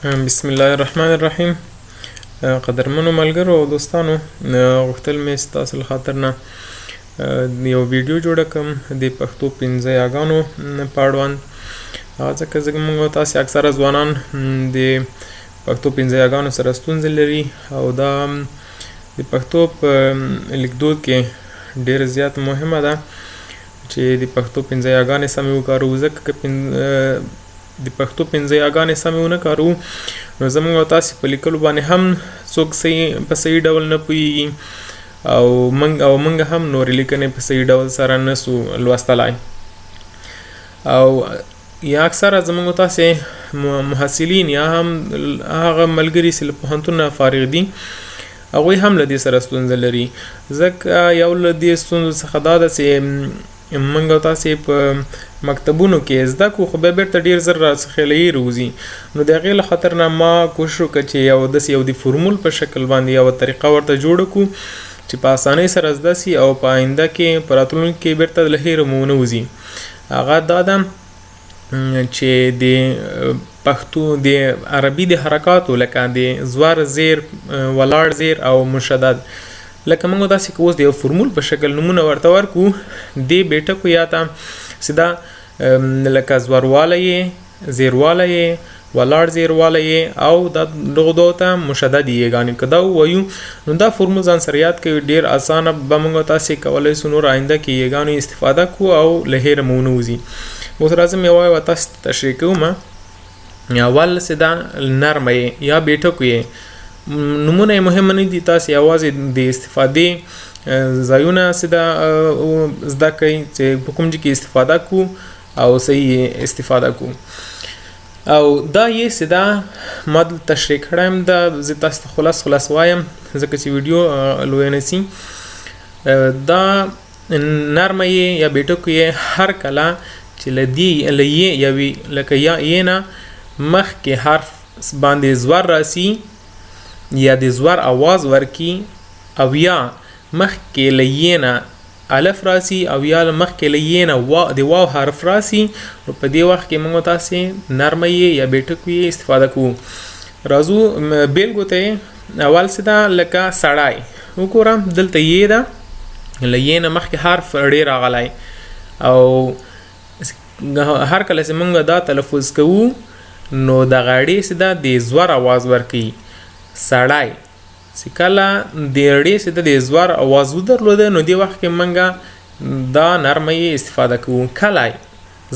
بسم الله الرحمن الرحیم. قدرمنو ملګرو او دوستانو، غوښتل مې ستاسو له خاطر نه یو ویډیو جوړه کړم د پښتو پنځه یاګانو په اړوند، هغه ځکه زموږ او تاسې اکثره ځوانان د پښتو پنځه یاګانو سره ستونزې لري، او دا د پښتو په لیکدود کې ډېر زیات مهمه ده چې د پښتو پنځه یاګانې سمې وکاروو، ځکه که د پښتو پنځه یاګانې سمې ونه کاروو نو زموږ او تاسې په لیکلو باندې هم څوک صحیح په صحیح ډول نه پوهیږي، او موږ هم نورې لیکنې په صحیح ډول سره نه سو لوستلای. او یا اکثره زموږ او تاسې محصلین یا هم هغه ملګري چې له پوهنتون نه فارغ دي، هغوی هم له دې سره ستونزه لري، ځکه یو له دې ستونزو څخه دا ده چې موږ او تاسې په مکتبونو کې زده کو، خو بیا بیرته ډیر زر راڅخه له هېره وځي. نو د هغې له خاطر نه ما کوشش وکړ چې یو داسې یو د فورمول په شکل باندې یوه طریقه ورته جوړه کړو چې په اسانۍ سره زده سي او په آینده کې، په راتلونکي کې بیرته له هېره مو ونه وځي. هغه دا ده چې د پښتو د عربي د حرکاتو لکه د زور زیر، ولاړ زیر او مشدد، لکه موږ داسې که اوس د یو فورمول په شکل نومونه ورته ورکو، دې بې ټکو یا ته چې دا لکه زوروالی یې، زیروالی یې، ولاړ زیروالی یې، او دا دغو دوو ته مشدد یې ګانې که دا ووایو نو دا فورمول ځان سره یاد کوي، ډېر اسانه به موږ تاسې کولی سو نور آینده کې یې ګانو استفاده کو او له هېره مو ونه وځي. اوس راځم یوه یوه تاسې ته تشریح کوم. اول څه ده نرمه یې یا بې ټکو یې، نومونه یې مهم نه دي، تاسې یوازې د استفادې ځایونه څه ده زده کړئ چې په کوم ځای کې استفاده کو او صحیح یې استفاده کو. او دا یې څه ده ما دلته تشریح کړی هم ده، زه تاسو ته خلاص خلاص وایم ځکه چې ویډیو لویه نه سي. دا نرمه یې یا بې ټکو یې هر کله چې له دې له یې یا وي لکه یا یې نه مخکې حرف باندې زور راسي یا د زور اواز ورکي، او یا مخکې له یې نه الف راسي، او یا له مخکې له یې نه د واو حرف راسي، نو په دې وخت کې موږ تاسې نرمه یې یا بې ټکو یې استفاده کوو. راځو بېلګو ته. اول څه ده لکه سړی، وګوره دلته یې ده، له یې نه مخکې حرف ړې راغلی، او هر کله چې موږ دا تلفظ کوو نو دغه ړې څه ده د زور اواز ورکوي. سړی چې کله د ړې څه ده د زور اواز ودرلوده نو دې وخت کې موږ دا نرمه یې استفاده کوو. کلی،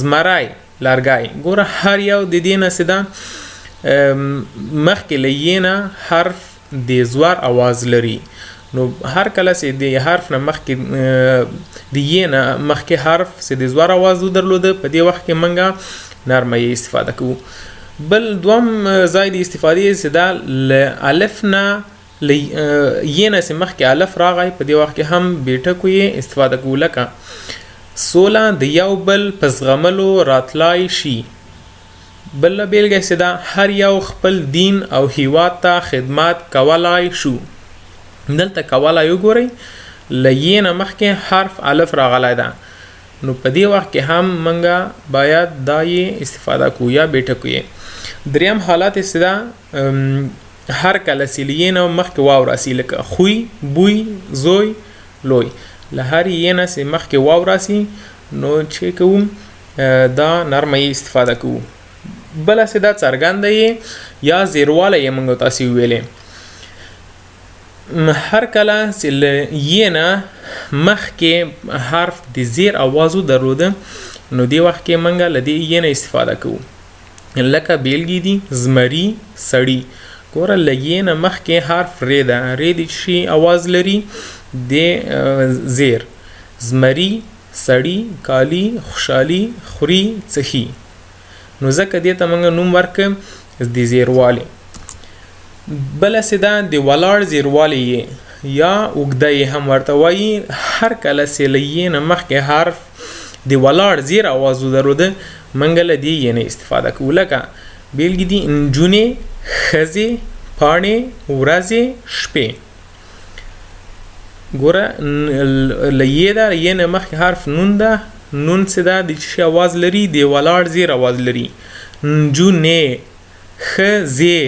زمری، لرګی، ګوره هر یو د دې نه څه ده مخکې له یې نه حرف د زور اواز لري، نو هر کله چې د حرف نه مخکې د یې نه مخکې حرف چې د زور اواز ودرلوده په دې وخت کې موږ نرمه یې استفاده کوو. بل دوم ځای د استفادې چې ده له الف نه له یې نه چې مخکې الف راغی په دې وخت کې هم بې ټکو یې استفاده کوو، لکه سوله د یو بل په زغملو راتلای شي. بله بېلګه چې ده هر یو خپل دین او هیواد ته خدمت کولای شو. دلته کولای وګورئ له یې نه مخکې حرف الف راغلی ده، نو په دې وخت کې هم موږ باید دا یې استفاده کوو یا بې ټکو یې. دریم حالت یې چې ده هر کله چې له یې نه مخکې واو راسي، لکه خوی، بوی، زوی، لوی، له هر یې نه چې مخکې واو راسي نو چې کوو دا نرمه یې استفاده کوو. بله څه ده څرګنده یې یا زیروالی یې موږ تاسې وویلې، هر کله چې له یې نه مخکې حرف د زیر اواز ودرلوده نو دې وخت کې موږ له دې یې نه استفاده کوو، لکه بېلګې دي زمري، سړي. ګوره له یې نه مخکې حرف رې ده، رې د څه اواز لري؟ د زیر. زمري، سړي، کالي، خوشحالي، خوري، څښي، نو ځکه دې ته موږ نوم ورکړ د زیروالي. بله څه ده د ولاړ زیروالي یې یا اوږده یې هم ورته وایي. هر کله چې له یې نه مخکې حرف د ولاړ زیر اواز ودرلوده موږ له دې یې نه استفاده کوو، لکه بېلګې دي نجونې، ښځې، پاڼې، ورځې، شپې. ګوره له یې ده، یې نه مخکې حرف نون ده، نون څه ده د څه شي اواز لري؟ د ولاړ زیر اواز لري. نجونې، ښځې.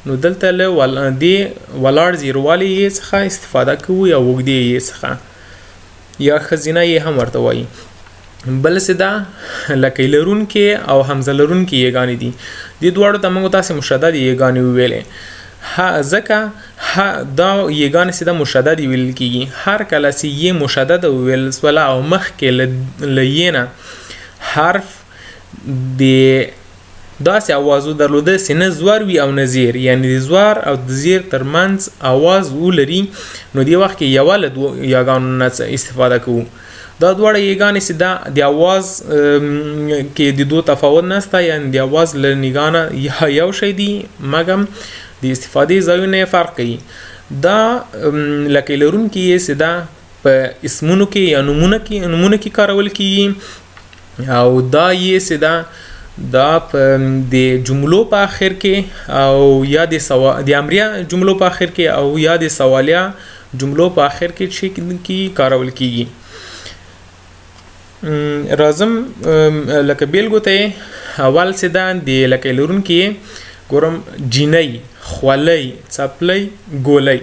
نو دلته له دې ولاړ زیروالي یې څخه استفاده کوو یا اوږدې یې څخه، یا ښځینه یې هم ورته وایي. بل څه ده لکۍ لرونکې او همزه لرونکې یېګانې دي. دې دواړو ته موږ تاسې مشددې یېګانې وویلې، ځکه دا یېګانې څه ده مشددې ویل کېږي. هر کله چې یې مشدده وویل سوله او مخکې له یې نه حرف د داسې اوازو درلوده چې نه زور وي او نه زیر، یعنی د زور او د زیر ترمنځ اواز ولري، نو دې وخت کې یوه له دوو یاګانو نه استفاده کوو. دا دواړه یېګانې چې دا د اواز کې د دوو تفاوت نشته، یعنی د اواز له نګاه نه یو شی دي، مګم د استفادې ځایونه یې فرق کوي. دا لکۍ لرونکي یې چې دا په اسمونو کې یا نومونه کې کارول کیږي، او دا یې چې دا دا په د جملو په آخر کې او یا د امریه جملو په آخر کې او یا د سوالیه جملو په آخر کې چې کې کارول کیږي. راځم لکه بېلګو ته یې. اول چې ده د لکۍ لرونکي یې ګورم جینۍ، خولۍ، څپلۍ، ګولۍ.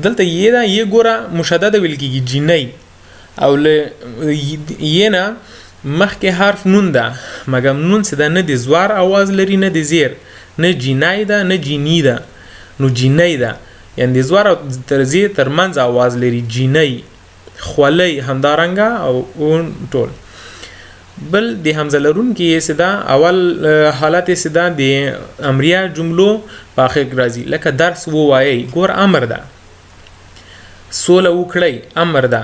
دلته یې ده، یې ګوره مشدده ویل کیږي جینۍ، او له یې نه مخکې حرف نون ده، مګم نون څه ده نه د زوار اواز لري نه د زیر، نه جینۍ ده نه جینی ده، نو جینۍ ده، یعنی د زوار او تر زیر تر منځ اواز لري جینۍ. خولۍ همدارنګه او ټول. بل د همزه لرونکي یې څه ده اول حالت یې څه ده د امریه جملو په اخر کې راځي، لکه درس ووایئ، ګور امر ده، سوله وکړئ امر ده،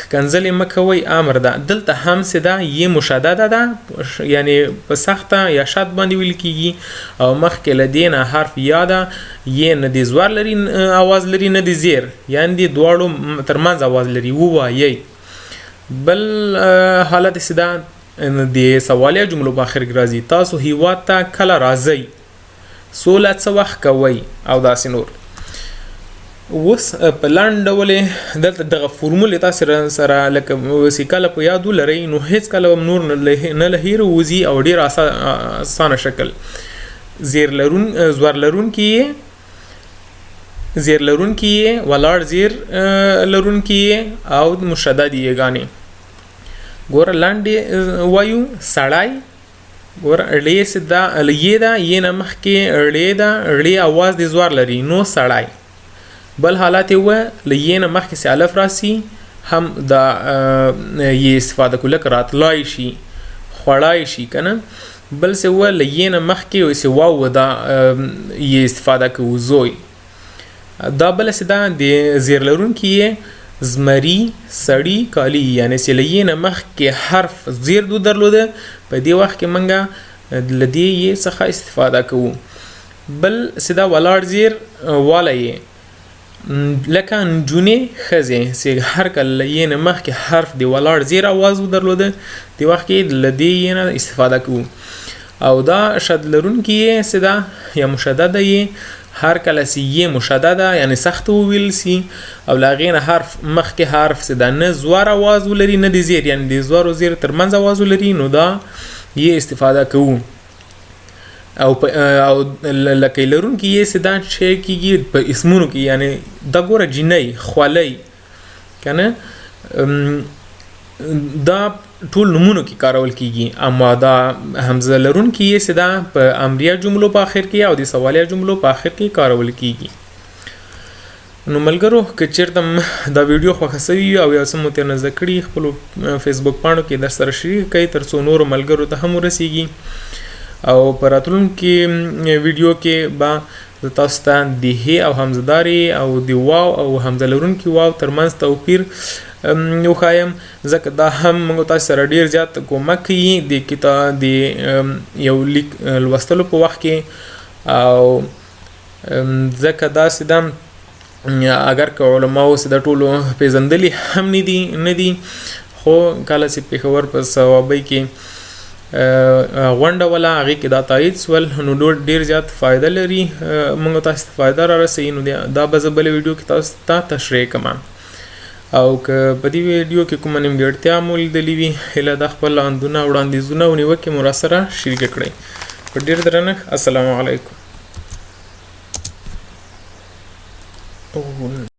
ښکنځلې مه کوئ امر ده. دلته هم څه ده یې مشدده ده، یعنی په سخته یا شد باندې ویل کیږي، او مخکې له دې نه حرف یا ده، یې نه د زور لري اواز لري نه د زیر، یعنی د دواړو ترمنځ اواز لري ووایئ. بل حالت څه ده د سوالیه جملو په اخر کې راځي، تاسو هیواد ته کله راځئ، سوله څه وخت کوئ، او داسې نور. اوس په لنډ ډول دلته دغه فورمول تاسو سره لکه چې کله په یاد ولرئ نو هیڅکله هم نور نه له هېره وځي، او ډېر اسانه شکل. زور لرونکي یې، زیر لرونکي یې، ولاړ زیر لرونکي یې، او مشدد یې ګانې. ګوره لنډې وایو، سړی، ګوره ړې څه ده، یې ده، یې نه مخکې ړې ده، ړې اواز د زوار لري نو سړی. بل حالت یې وه له یې نه مخکې چې الف راسي هم دا یې استفاده کوو، لکه راتلای شي، خوړای شي که نه. بل څه وه له یې نه مخکې چې واو وه دا یې استفاده کوو، زوی. دا بل څه ده د زیر لرونکي یې زمري، سړي، کالي، یعنی چې له یې نه مخکې حرف زیر دو درلوده، په دې وخت کې موږ له دې یې څخه استفاده کوو. بل څه ده ولاړ زیر والی یې، لکه نجونې، ښځې، چې هر کله له یې نه مخکې حرف د ولاړ زیر اواز درلوده، دې وخت کې له دې یې نه استفاده کوو. او دا شد لرونکي یې څه ده یا مشدده یې، هر کله چې یې مشدده یعنی سخت وویل سي او له هغې نه حرف مخکې حرف څه ده نه زوار اواز ولري نه د زیر، یعنی د زوار او زیر ترمنځ اواز ولري، نو دا یې استفاده کوو. او په او لکۍ لرونکي یې څه ده چې کېږي په اسمونو کې، یعنی دا ګوره جینۍ، خولۍ که نه، دا ټول نومونو کې کارول کیږي. اما دا همزه لرونکي یې څه ده په امریه جملو په آخر کې او د سوالیه جملو په آخر کې کارول کیږي. نو ملګرو که چېرته دا ویډیو خوښه سوي وي او یو څه مو ترې نه زده کړي، خپلو فیسبوک پاڼو کې در سره شریک کړئ تر څو نورو ملګرو ته هم ورسیږي. او په راتلونکي ویډیو کې به زه تاسو ته د هې او همزه دارې او د واو او همزه لرونکي واو ترمنځ توپیر وښایم، ځکه دا هم موږ تاسو سره ډیر زیات کومک کوي د کتاب د یو لیک لوستلو په وخت کې. او ځکه داسې ده اگر که علماو څه د ټولو پیژندلي هم نه دي، خو کله چې پېښور په صوابۍ کې غونډه وله هغې کې دا تایید سول، نو ډېر زیات فایده لري، موږ تاسو ته فایده را رسوي. نو دا به زه بله ویډیو کې تاسو ته تشریح کړم. او که په دې ویډیو کې کومه نیمګړتیا مو لیدلې وي، هیله ده خپل اندونه، وړاندیزونه او نیوکې مو راسره شریکې کړئ. په ډیر درنښت، السلام علیکم.